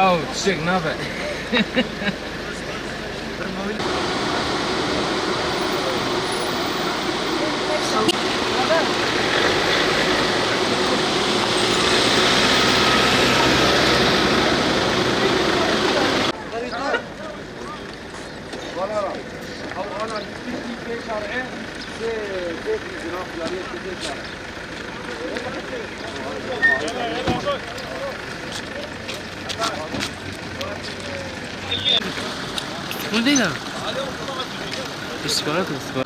Oh, sick nugget. شو دينا؟ السكوات والسكوات.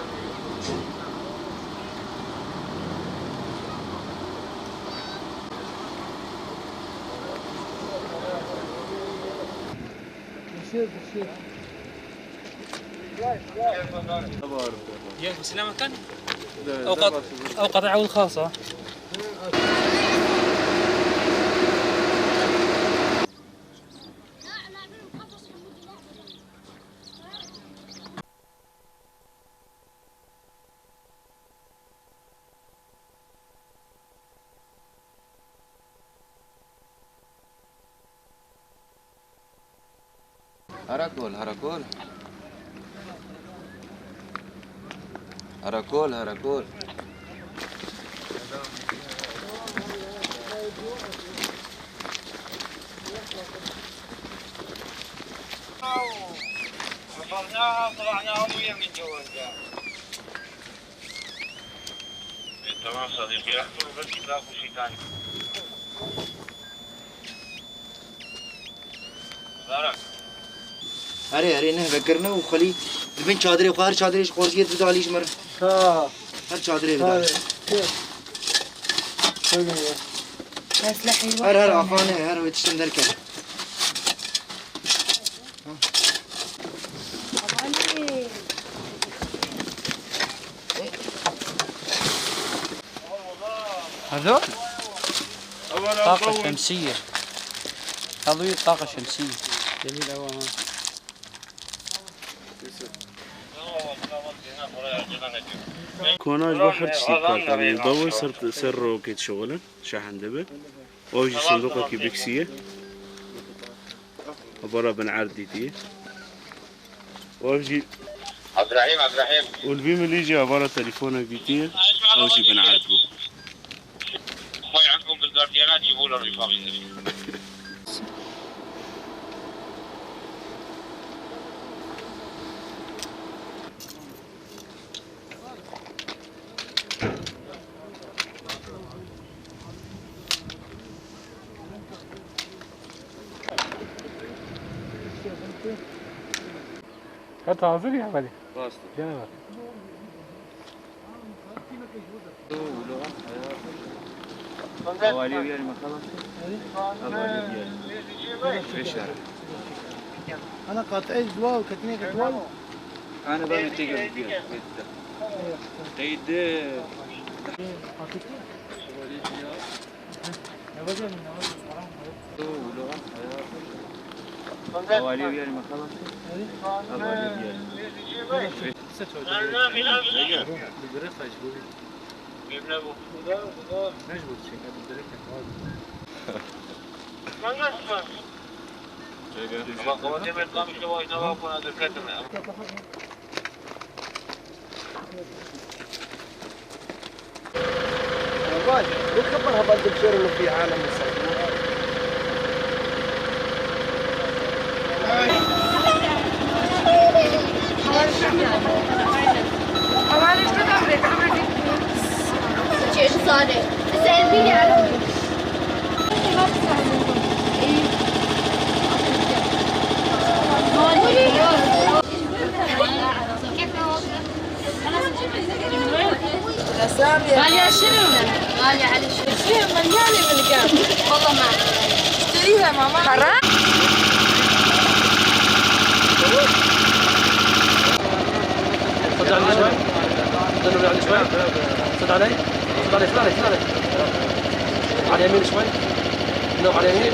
يا سلامة كان؟ أو قطعة خاصة. هراكول هراكول هراكول هراكول حفرناها وطلعناها ويا من جوا تمام صديقي احفر بس كتاب وشي ثاني بارك अरे ने बकर ना वो खली दिन चादरे खार चादरे कोर्सियत तो आलिश मर हां हर चादरे हर आफान है हर वचंदर के هذول طاقة شمسية. هذول طاقة شمسية. جميل أوي. كوناج واحد اشتكى يعني يضوي سر روكيت شغله شاحن دبه واجي صندوقه كيبكسيه عبارة بن عرديتي واجي عبد الرحيم والبيم اللي يجي عبارة تليفونه بيتين واجي بن عردبه خوي عندكم بالجارديانات جيبوا له الرفاق يسوي كانت عظيم يا عملي. واسطة. جنبك. أولي ويا المخلص. أولي ويا. في الشارع. انا قاطعي دواء وكتني دواء أنا بقى متجه فيها. تيد. أولي ويا المخلص. أولي ويا. بتخبرها بعد الدكتور انه في عالم الصيد شيء صادق سألني على غالية شنو؟ غالية على شنو؟ فيها مليانة من كام والله ما اشتريها ماما حرام صد علي شوي. صد علي شوي. صد علي. صد علي. صد علي. صد علي. على اليمين شوي. نوع على اليمين.